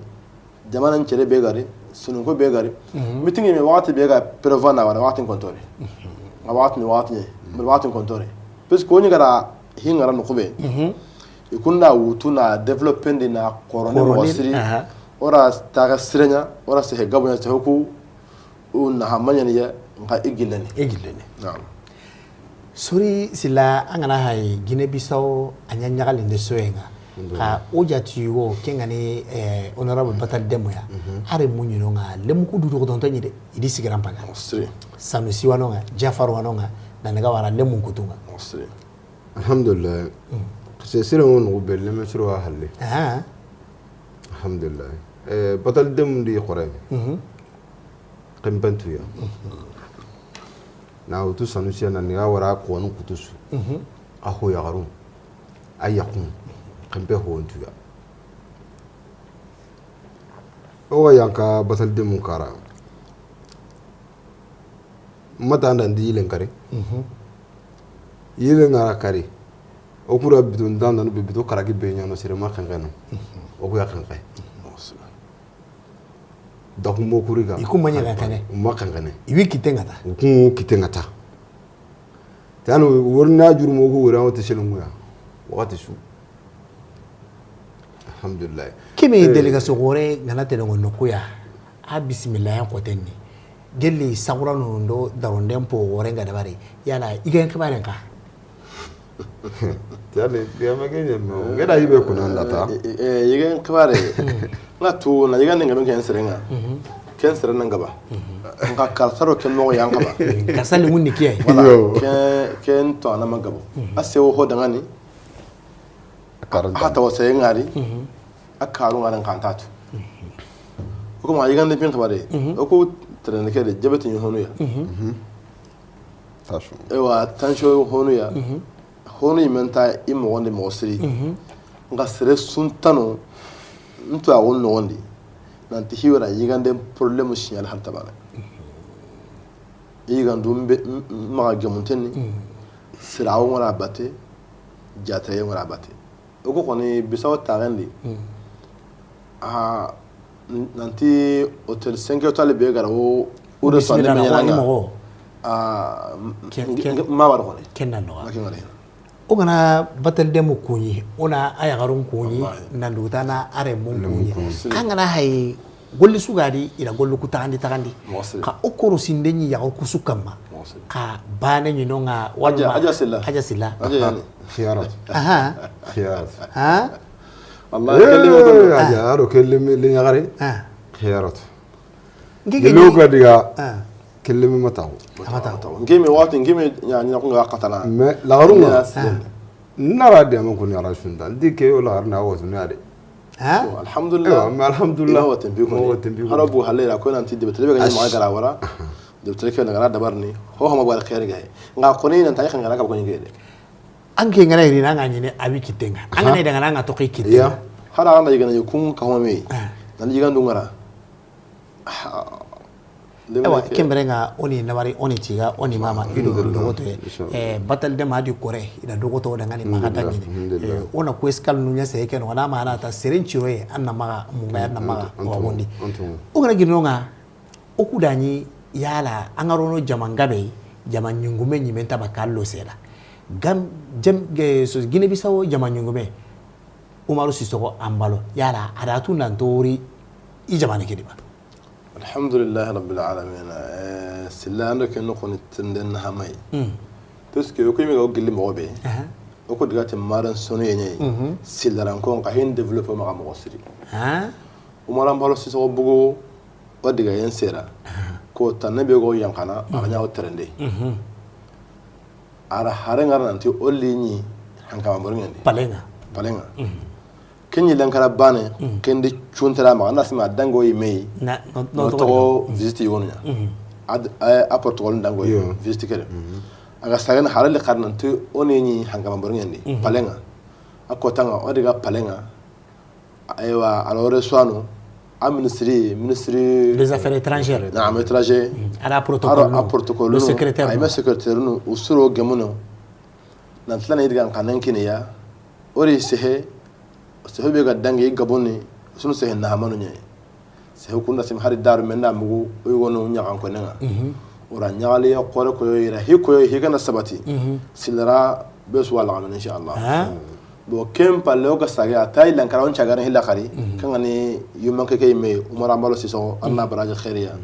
Jamanan cere be gari, Soninko be gari. Mhm. Meeting me wakati be ga prévoir na wala wakati kontore. Mhm. A wakati ni wakati ni, mhm, wakati kontore. Parce que ko ni gara hingara no kube. Mhm. Ikunda wutu na développer ndi na korone. Korone, wasiri. Aha. Ora taga sirenya, ora se gabu nya se hoku. O na ha maɲani ya, nka i gillene. I gillene. Naam. Sori sila, an gana hay Guinée Bissau, a ɲa ɲagalinde soyenga. Ndu. Ka o jati yugo, kengani, eh, honorable, mhm, Batal Demo ya. Mhm. Are muɲino nga, lemu ku du dogo tonto ɲi de, idi sigiran paga. Siri. Sanusi wano nga, Jafar wano nga, nan ga wara lemu kutunga. Siri. Alhamdulillah. Mm. Se sire wonu belle me siro wa halle. Ah. Alhamdulillah. Eh, Batal Demo ndi xore. Mhm. Xenpentuya. Na wutu Sanusiya na ni ga wara konu kutusu. Mhm. A ho yaxaru. A yaxun. Xenpe hontuya. O wa yanka Batal Demo kara. Mata anda ndi yilen kari. Mhm. Yilen ngara kari. O kura bito ndanda no bito karagi be ɲano sere ma xenxeno. Mhm. O ku ya xenxe. Mhm. Daxu mo kuri ga. I ku ma ɲa xenxene. Ma xenxene. I wi kite nga ta. I ku kite nga ta. Tano worna juru mo ku wora o te selonguya. Wakati su. Alhamdulillah. Kime, eh, délégation gore ngana tele ngo nokuya. A bisimilla yan xoten ni. Gelli sagura nundo daronden po woren ga dabari. Yala i ga yen xibaren ka? Tiyale, ya ma ke ɲeme o. Ngeda yibe kunan data. Eh, eh, eh, yigen xibare. Nga tu na yigan nga ken serenga. Ken seren nga ba. Nga karsaro ken mo yan nga ba. Karsali mun ni kiye. Voilà. Ken, ken to ana magabo. A sewo ho dangani. Karanta. Hata wasa ngari. A karu ngari kantatu. Ko ma yigan de pin xibare. O ko tren ke de jabeti ni honu ya. Tension. Ewa, tension honu ya. Honu i menta i moxon di moxo siri. Nxa sere suntano, n to a wo noxon di. Nanti hiwara yigande problème signal har tabana. I yigandu mbe maxa gemunten ni. Sira wo ngara bate. Jateye ngara bate. O ko xoni bisawo taxen di. A nanti hôtel cinq étoiles be gara wo. Ure sande me yana nga. A ma war xoni. Ken na noxa. O gana batal demu kuɲi, o na a yaxarun kuɲi, nan duguta na a remun kuɲi. An gana hayi golli sugadi, i da golli ku taxandi taxandi. Xa o koro sinde ɲi yaxaru kusu kamma. Xa bane ɲi nonga walma. Aja silla. Aja silla. Aja yani. Khiyarat. Aha. Khiyarat. Ha? Allah. Aja aro kelli mi li yaxare. Ha. Khiyarat. Ngi lo ga diga. Kelle me mataxu. Mataxu. Ngi me waxati, ngi me ɲa ɲa ko nga xatana. Mais laxarunga. Nara de man ko ni ara sunda. Ndi ke o laxarna wo sunda de. Ha? Alhamdulillah. Mais alhamdulillah. Wa tembi ko. Harabu halela ko nanti de betre be ga ma gara wara. De betre ke na gara dabarni. Ho ho ma wala khair ga. Nga ko ni nan tay xanga ka ko ni de. An ke ngana irina nga ɲini abi kitenga. An gana idanga nga toxi kitenga. Hara anda yigana yukun ka ho me. Nan yigandu ngara. Ewa, kembere nga oni nawari, oni tiga, oni mama, ido dogoto ye. Batal de madi kore, ida dogoto da ngani maxa dangini. Ona ko eskal nunya se ke no na mana ta seren ciroye, anna maxa munga, anna maxa wagondi. O gana gino nga, o kudani yala angarono jaman gabe, jaman nyungume nyimen taba kallo seda. Gam jam ge so Gine Bisawo jaman nyungume. Umaru Sisoko Ambalo, yala adatu nan tori i jamane kedi ba. Alhamdulillahi rabbil alamin. Silla ando ken no koni tenden na hamay. Parce que ko mi ga gilli mo be. O ko diga te maran sonu yenye. Silla ran ko ka hin développer ma mo siri. Umaru Ambalo Sisoko bugo o diga yen sera. Ko tanne be go yankana a nya o trende. Ara hare ngara nanti o li ɲi hankama borŋendi. Palenga. Palenga. Ken ɲi lankara bane, ken di cuntara ma, anda sima dango yi meyi. Na, no, no togo visite yonu ɲa. Ad, a, a protocole dango yi visite kere. Aga sagana hare le kar nanti o ni ɲi hankama borŋendi. Palenga. A kotanga, o diga palenga. Aywa, alors, soit no, a ministre, ministre des affaires étrangères. Na, am étranger. Ara protocole, a protocole, le secrétaire, ay ma secrétaire no, usuro gemuno. Nan tlana idigan kanan kiniya. Ori sehe, sehe be ga dangi gaboni, sunu sehe na hamanu nye. Sehe kunda sim hari daru menda mugu, oy wono nyakan ko nenga. Ora nyali ya kore ko yo ira, hi ko yo hi kana sabati. Silara be su wala amen, inshallah. Bon, ken palle o ga sage a tayi lankara on cagaren hilla xari. Kan ga ni yumman ke ke me Umar Ambalo Sisoko, anna baraji khairiya.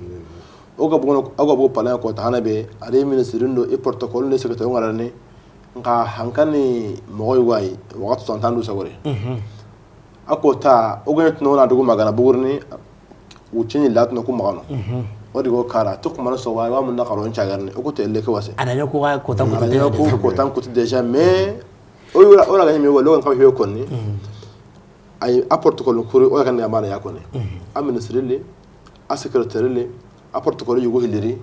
O ga bugono, o ga bugo palle ko ta hana be, ari ministre ndo e protocole ne secrétaire ngarani. Nka hankani mogoy way, waxatu santandu sagore. A ko ta, o ga tno na dugu magana bugurni. Wuccini latno ku maxano. O digo kara to kumana so wa wa mun na xaron cagarni o ko te leke wase. Ana ñoko wa ko tan ko te. Ko tan ko déjà, mais o yura o la ga ñeme wala kan xawi konni. Ay a protocole kuri o kan ga mana ya konni. A ministre li, a secrétaire li, a protocole yugo hiliri.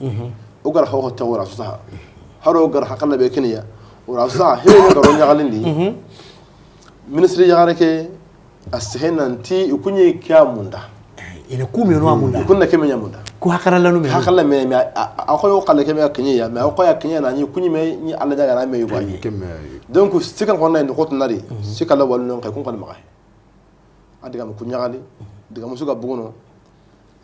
O gar ho ho tawra sa. Haro gar hakala be kiniya. Ora sa he ne garo ñagalindi. Ministre ya ke. A sehe nanti i kuñi ke a munda. Ina kumi no a munda. I kunna keme ña munda. Ku hakara lanu me. Hakala me me a ko yo kala keme a kiñi ya me a ko ya kiñi na ni kuñi me ni Allah daga na me yugo. Donc sika ko na ni ko tunari. Sika la wal non kay kun kan maxa. A diga mu kuñagali. Diga musu ga buguno.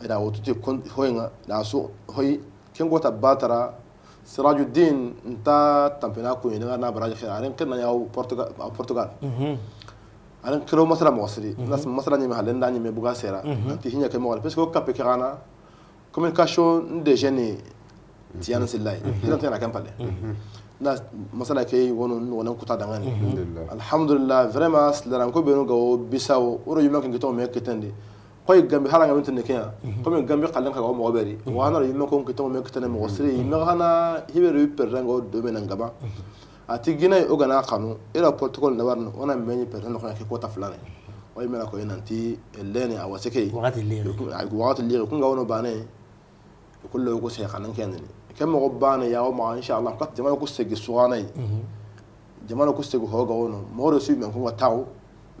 Eda wotuti kon hoyŋa da so hoy. Ken gota batara Sirajuddin nta tampena kuñi daga na baraji xira aren kenna yaw Portugal, Portugal. Aren kiro masala mo siri nas masala ñeme halen da ñeme buga sera. Anti hiña ke mo parce que o kape ke gana Communication des jeunes, Tidiane Silla, i dan tana kan pale. Na masala ke wono, wono kuta dangani. Alhamdulillah. Alhamdulillah, vraiment, silaranko benu ga wo Bissau, o ro yuma kan kito me kitandi. Koy Gambi hala Gambi tene kiya. Comme Gambi xalen ka ga wo moxo be ri. Wa na ro yuma ko kito me kitandi moxo siri. Yuma hana hibe ro perrango do me nan gaba. A ti Guinée o ga na xanu, i ra protocole na warno, o na me ni perrango ko ke kota fulane. O yi me na ko nanti leni a wase ke. Waxati leni. Waxati leni, ku ga wono bane. Kullo ko se xanan ken ni. Ke moxo bane ya o ma, inshallah, kat jamana ku segi suxana yi. Jamana ku segi ho ga wono. Moxo su men ku ga taw.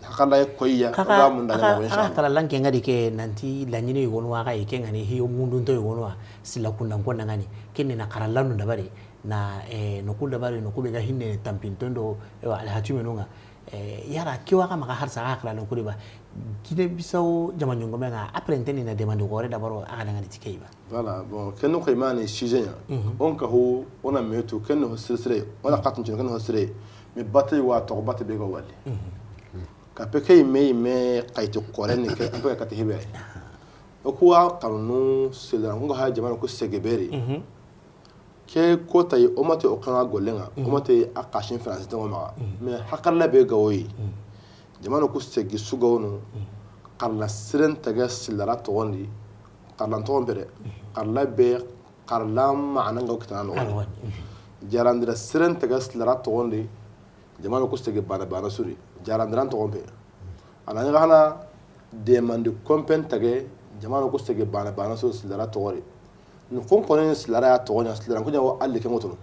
Hakala ye koyiya, ga mun da ga, inshallah. Kala lanke ngadi ke nanti laɲini yogo no wa ga yi ke ngani hiyo mundunto yogo no wa. Sila kundan ko nangani. Ken ni na xara lanu dabari. Na, eh, no ku dabari, no ku be ga hinne tampintondo, ewa, alhatimenunga. Eh, yara, ke wa ga maxa harsa ga xara no ku di ba. Guinée Bissau jama ɲongomenga, après nteni na demande gore dabaro a ga dangani ti ke yi ba. Voilà, bon, ken no ko imani sujet ya. On ka ho, o na metu, ken no sire sire, o na xatun ken no sire. Mais bate wa to, bate be ga wali. Ka pe ke me, me kayti koren ni ke, an pe ka ti hibe. O kuwa xarnu sila, ko ha jamana ko sege beri. Ke kota yi, o mate o kana gollenga, o mate a kasin France to ma. Mais hakalla be ga woyi. Jamana ku segi su ga wono. Xarla siren taga silara toxondi. Xarla toxon pere. Xarla be, xarla maana nga kitana no. Jarandira siren taga silara toxondi. Jamana ku segi bana bana suri. Jarandira toxon pere. Ana nga hana demande compen tage jamana ku segi bana bana suri silara toxori. Ni kon konen silara ya toxonya, silara ko nyawo alli ke ngotono.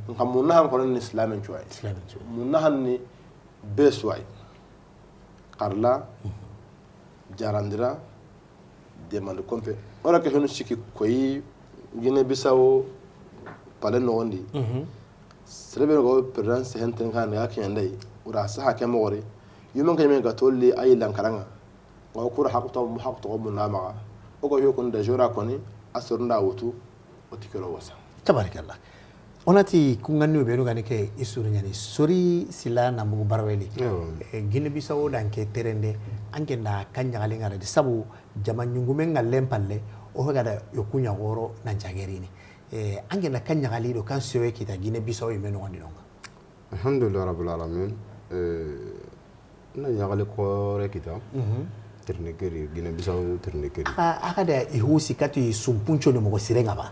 Nka munna han konen ni islamen cuwai. Islamen cuwai. Munna han ni be suwai. Xarla, jarandira, demande compe. O ra ke henu siki koyi Guinée Bissau pale noxondi. Sere be go président sehen ten kan ga ke ndai. O ra saha ke moxori. Yuman ke me ga tolli ay lankaranga. Nga kura hakto, hakto mun na maxa. O go yo kun da jora koni, a sornda wutu, o ti kero wasa. Tabarakallah. O na ti kunganni o benu gani ke i suru ɲani. Sori sila na mugu baraweli. Eh, Guinée Bissau dan ke terende, an ke nda kan ɲagali ngara di sabu jama ɲungume nga len palle, o ga da yo kunya goro nan jagerini. Eh, an ke nda kan ɲagali do kan sewe kita Guinée Bissau i menu gondi nonga. Alhamdulillah rabbil alamin. Eh, Na ɲaxali kore kita. Tirni keri, Guinée Bissau tirni keri. A, a ga da i husi kati sumpunco ni moxo sire nga ba.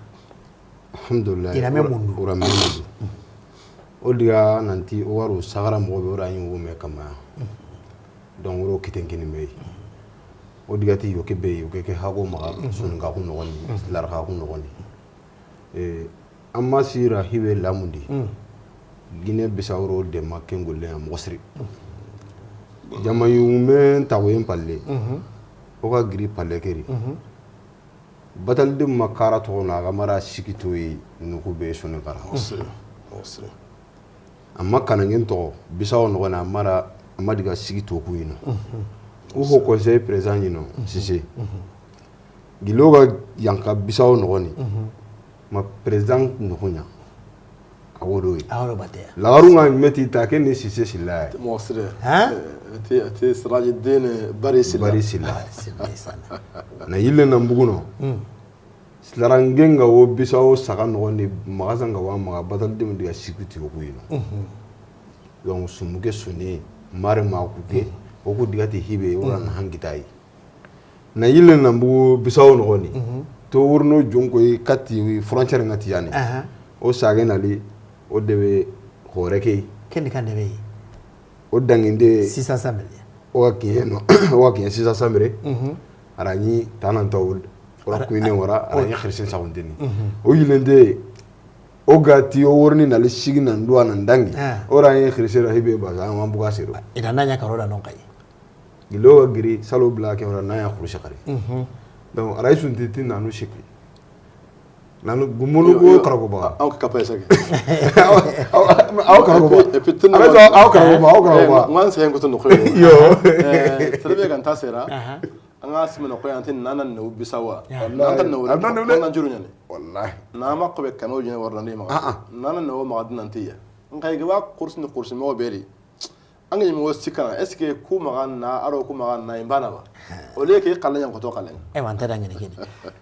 Alhamdulillah. Ina me mundu. Ura me mundu. O diga nanti o waru sagara moxo be o ra ɲi wo me kama. Donc o ro kiten kini me. O diga ti yo ke be, yo ke ke hago maxa, sun ga ku noxoni, lar ga ku noxoni. Eh, amma sira hibe lamundi. Guinée Bissau ro de ma ken golle ya moxo siri. Jama yumen taxoyen palle. O ga giri palle keri. Batal dim ma kara toxo na ga mara siki toyi nuku be soni kara. Moxo siri. Moxo siri. Amma kanangen toxo, Bissau noxo na mara, amma diga sigi toku yino. Ou ho conseil président yino, Sise. Gilo ga yanka Bissau noxoni. Ma président noxunya. A wodo yi. A wodo bateya. Laxaru nga meti ta ke ni Sise Silla ya. Moxo sire. Hein? Eh, ati, ati Siraji Dine Bari Silla. Bari Silla. Bari Silla, ndeysaan. Na yille na mbuguno. Silarange nga wo Bissau saga noxondi, maxa sanga wa maxa batal demu diga sikuti o ku yino. Donc sumu ke suni mare ma ku ke, o ku diga ti hibe, o ra na hangitayi. Na yille na mbugu Bissau noxondi. To wurno jonko yi kati frontière nga ti yani. O sage na li, o debe xore ke. Kendi kan debe yi. O danginde six cents mille. O ga kiɲe no, o ga kiɲe six cents mille. A ra ɲi tananta o ra kuyine wara, a ra ɲi xirisen saxunteni. O yilende, o ga ti o worini na li sigi na nduwa na ndangi. O ra ɲi xirise ra hibe baza, an buga sero. Ina na ɲa karo da non kay. Gilo ga giri, salo bla ke wara na ɲa xurusi xari. Donc, a ra yi sunti ti nanu siki. Nanu gumunu go karago ba. Aw ka pay sake. Aw karago ba. Et puis, et puis, aw karago ba, aw karago ba. Man sen ko to no. Yo. Eh, très bien kan tasera. An ga simana ko yanti nana no Bissau. Nana no. Nana no. Nana juru ɲane. Wallahi. Na ma ko be kano jine warna ni ma. Nana no ma dinan tiya. Ngai ga ba kursi ni kursi mo beri. An ga ɲi moxo sikana, est-ce que ku maxa na, a ro ku maxa na, i n bana ba? Au lieu ke xalle ɲa n xoto xalle. Ewa, n ta da ɲini kini.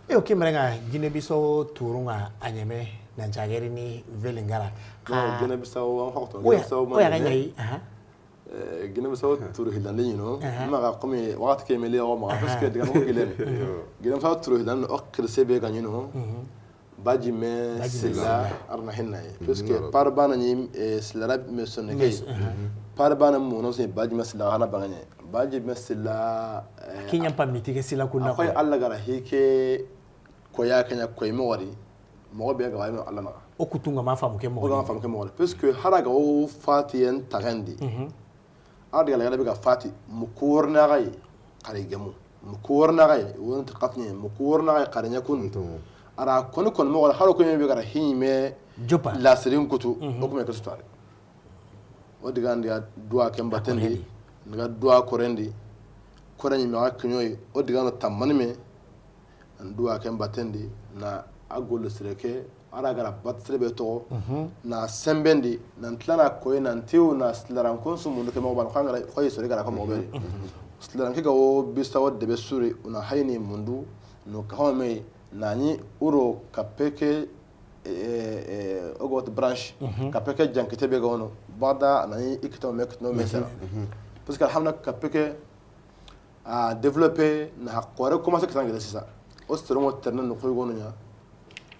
Yo, ke mere ŋa Guinée Bissau turun ŋa a ɲeme nan cageri ni Vélingara. Guinée Bissau an xoto. O ya ga ɲayi. Guinée Bissau turu hillandi ɲino. Maxa comme waxati ke meli o maxa parce que diga ko gilen. Guinée Bissau turu hillandi o xirse be ga ɲino. Baji me sila arna hinna ye. Parce que par bana ni sila rab me sonne ke. Par bana mo no se baji me sila hana bangane. Baji me sila. Kinya pa mitike sila kunna. Akoy Allah gara hike ko ya kanya koy mo wari. Mo be ga wa Allah na. O kutunga ma famu ke mo. O ga ma famu ke mo. Parce que haraga o fatiyen tagandi. A diga lagana be ga fati mu korna gai kare gemu mu korna gai wonti katni mu korna gai kare ɲa kun. A ra koni kon mo haro ko be ga ra hime jopa lasirin kutu. O kuma ke sutare. O diga ndi duwa ken batendi. Ndiga duwa korendi. Korani ma kiɲoyi. O diga no tammani me. An duwa ken batendi na a gollu sire ke. Ara gara bat sire be toxo na sembendi nan tilana koyi nan tiw na silaran kun su mundu ke moxo ban xangara xoyi sori gara ko moxo be. Silaran ke ga wo bisa wo debe suri una hayni mundu no kaxo me nani uro kappe ke o ga wati branche kappe ke jankite be ga wono bada nani ikito me kitno me sera. Parce que alhamna kappe ke a développé na xa xore commencé kitangede sisa. O sorongo terne no koy gonu ɲa.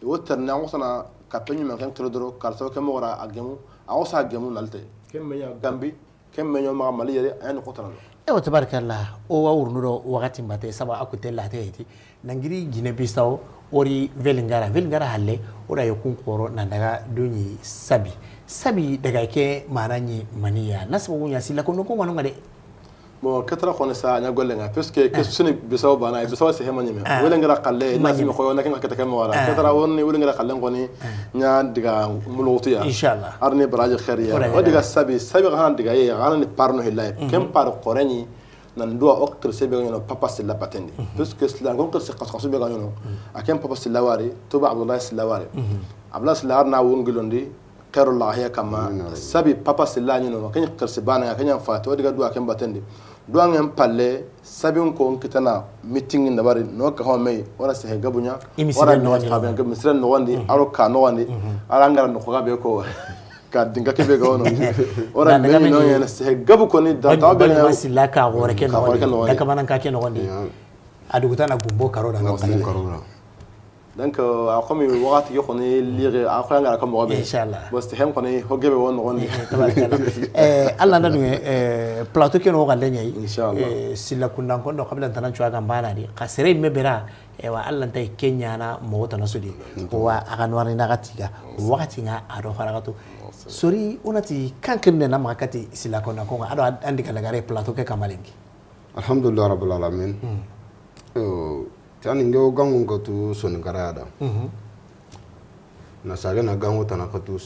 Wo terne an xosana kappe ɲuman ken kelo doro karso ke mogora a gemu a xosa gemu nalte. Ken me ɲa gambi ken me ɲa maxa mali yere a yani xotana. Ewa tabarakallah. O wa wurnu do waxati mbate saba a kute late heti nangiri Guinée Bissau ori Vélingara Vélingara halle. O da yokun xoro na daga duɲi sabi sabi daga ke mana ɲi maniya na sababu ɲa sila ko no ko manu ngade. Bon, ketara xone sa ɲa golle ŋa parce que ke suni bisaw bana bisaw se hema ɲeme wele ngara xalle na simi xoyo na ken kete ke mo wala ketara wonni wele ngara xalle ngoni ɲa diga mulutu ya inshallah arni baraji khairiya o diga sabi sabi xana diga ye xana ni parno hillaye ken par xoreni nan duwa o xirse be ŋono papa silla patendi parce que silla ko xirse xasu be ŋono a ken papa silla wari tuba abdullah silla wari abdullah silla arna wongilondi xeero laxaya kamma sabi papa silla ɲino ma keɲa xersi bana ŋa keɲa fati o diga duwa ken batendi duwa ŋen palle sabin ko n kitana meeting dabari no ka ho mey wala sehe gabuɲa wala no fa ben gabu misira no wandi aro ka no wandi ala ngara no ko gabe ko ka dinga ke be ga wono wala me no yen sehe gabu ko ni da ta be silla ka gore ke no wandi da ka banan ka ke no wandi a dugutana gumbo karo da no karo da. Donc a komi waxati ke xoni lire a xoya ngara ko moxo be inshallah boste hen xoni ho gebe won xoni. Eh, Allah na dunge plateau ke no ga lenye inshallah. Silla kundan ko do qabla tan cuwa ga mbana di xasere me bera. Ewa Allah tay kenyana mo tana sudi wa aga no ni na gatiga waxati nga a do faragato sori onati kan kirne na makati silla kundan ko ado andi kala gare plateau ke kamalengi. Alhamdulillah rabbil alamin. Tani ngewo gangun katu soni karaya da. Na sage na gango tana katu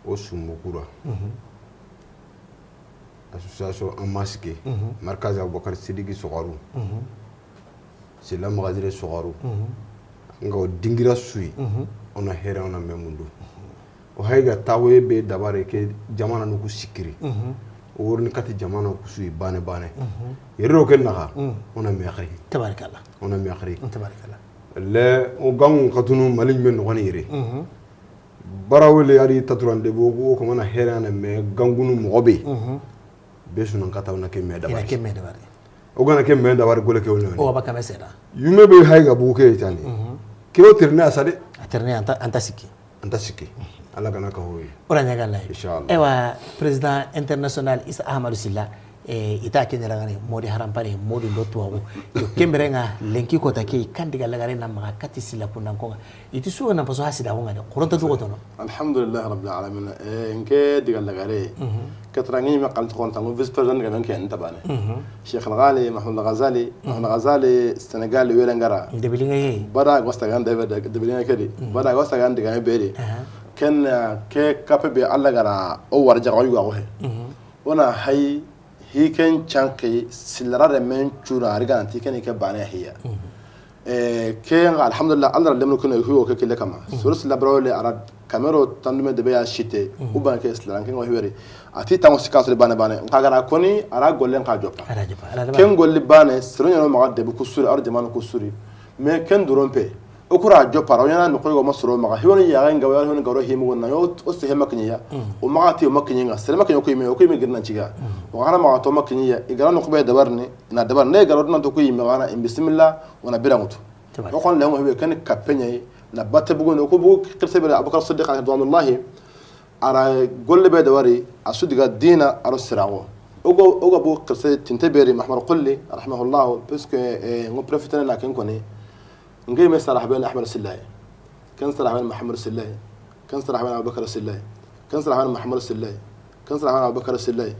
o sumbu kura. Association amaske markaz abubakar sidiki sogaru. Sila magazire sogaru. Nga o dingira sui. Ona here ona memundu. O hayga tawoye be dabare ke jamana nuku sikiri. O worini kati jamana kusuyi bane bane. Yeriro ke naxa ona mexri. Tabarikalla. Ona mexri. Tabarikalla. Le o gangu katunu mali me noxoni yere. Barawele ari taturande bogu o komana herana me gangunu moxo be. Be sunan kata ona ke me dabare. Ke me dabare. O gana ke me dabare gole ke woni. O ba kame seda. Yume be hayga bugu ke tani. Ke o terni asade. A terni anta anta sikki. Anta sikki. Alla gana ka hoyi. Ora ɲaga lay. Inshallah. Ewa président international Issa Ahmadou Silla. E, ita ke ɲaragane modi harampare modi ndo tuwaxu. Yo kembere nga lenki kota ke kandi ga lagare na maxa kati Silla kundan ko nga. Iti suwa na paso hasida ko nga de koronta dugo tono. Alhamdulillah rabbil alamin. E, nke diga lagare. Katarangi me xal toxon tango vice président ga men ke nta bane. Cheikh Al Ghali Mahmoud Al Ghazali. Mahmoud Al Ghazali Sénégal wele ngara. Debilinga ye. Bada gosta gan debe debilinga kedi. Bada gosta gan diga beri. Ken ke kape be Alla gara o war jago yugo he. Ona hay hiken canke silara de men cura riga anti ken ke bane hiya. E, ke nga alhamdulillah Alla lemno kuno huwo ke kile kama. Soro sila brawle ara Kamero tandume debe ya site, u bana ke silanan ke ŋa hiberi. A ti tango sikaso de bane bane. Nka gara koni, ara golle nka joppa. Ken golli bane, sero ɲano maxa debu kusuri, ar jamanu kusuri. Mais ken duron pe, o kura joppa, o ɲana no koy go masoro maxa. Hiwoni ya ga ngawa, hiwoni garo himu na yo, o se hema kinya. O maxa ti o makinya nga, sere makinya ko ime, o ko ime girna ciga. O gara maxa to makinya, i gara no ko be dabarni, na dabar ne garo na to ko ime gana, in bismillah, wana birangutu. O kon lengo hebe ken kapeɲe, na batte bugu no ko bugu kirse bere Abubakar Siddiq radiyallahu anhu. Ara golle be da wari, a su diga dina aro sirago. Ogo, ogo bu qirse tinte beri Mahamar Qulli, rahimahullah, parce que, eh, ngo profiter na ken koni. Ngi me sarah ben Ahmad Sillay. Ken sarah ben Mahamar Sillay. Ken sarah ben Abubakar Sillay. Ken sarah ben Mahamar Sillay. Ken sarah ben Abubakar Sillay.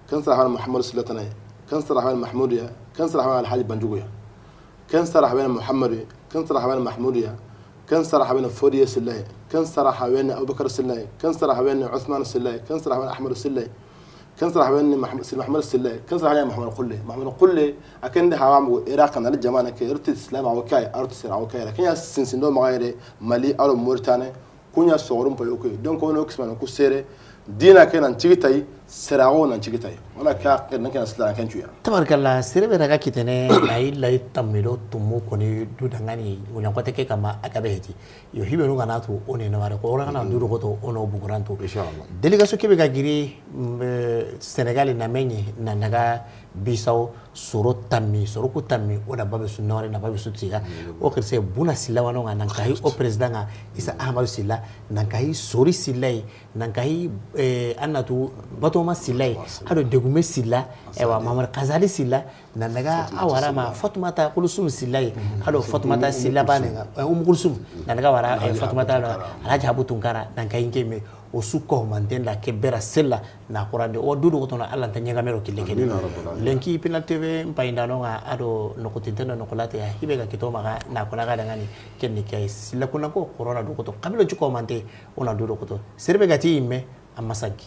Ken sarah ben Mahamar Sillatanay. Ken sarah ben Mahmudiya. Ken sarah ben Alhaji Banjuguya. Ken sarah ben Muhammad. Ken sarah ben Mahmudiya. Ken sarah ben Fodiye Sillay. Ken sarah ben Abubakar Sillay. Ken sarah ben Usman Sillay. Ken sarah ben Ahmad Sillay. Ken sarah ben Mahamad Sillay. Ken sarah ben Mahamar Qulli. Mahamar Qulli, a ken de hawa mo Iraq na jamana ke, irti Islam o kay, arti sira o kay. Ken ya sinsindo magayre Mali aro Mauritanie. Kunya sogorum pa yokoy. Donc, ono kismana ku sere. Dina ke nan cigi tay, serago nan cigi tay. Wala ka ke nan ke na sila ken cuya. Tabarkalla, sere be raga kitene, na illa tammido tumu koni du dangani, wunya kote ke kama akabe heti. Yo hibe no gana tu one na ware ko, ora gana du do koto ono buguranto. Inshallah. Délégation kebe ga giri, mm, eh, Sénégal na menyi, na daga Bissau, soro tammi, soro ku tammi, o da babe su nore na babe su tiga. O kirse buna silla wano nga nan kahi o président nga Issa Ahmadou Silla, nan kahi Sori Silla yi, nan kahi, eh, annatu Batoma Silla yi, ado Degume Silla, ewa Mahamar Kazali Silla, nan daga awara ma Fatoumata Kulsum Silla yi, ado Fatoumata Silla bane nga, eh, Umu Kulsum, nan daga wara, eh, Fatoumata Alhaji Habu Tunkara, nan kahi nke me, o su ko manten da ke bera sella, na xurande o dudu ko tono Allah nta ɲagamero kille kene. Lenki Pinal T V mpayindano nga ado nokutinten do nokulate ya hibe ga kito maxa na kona ga dangani kenni kay silla kuna ko corona du ko to kabilo juko mante ona dudu ko to serbe gati imme amma saggi.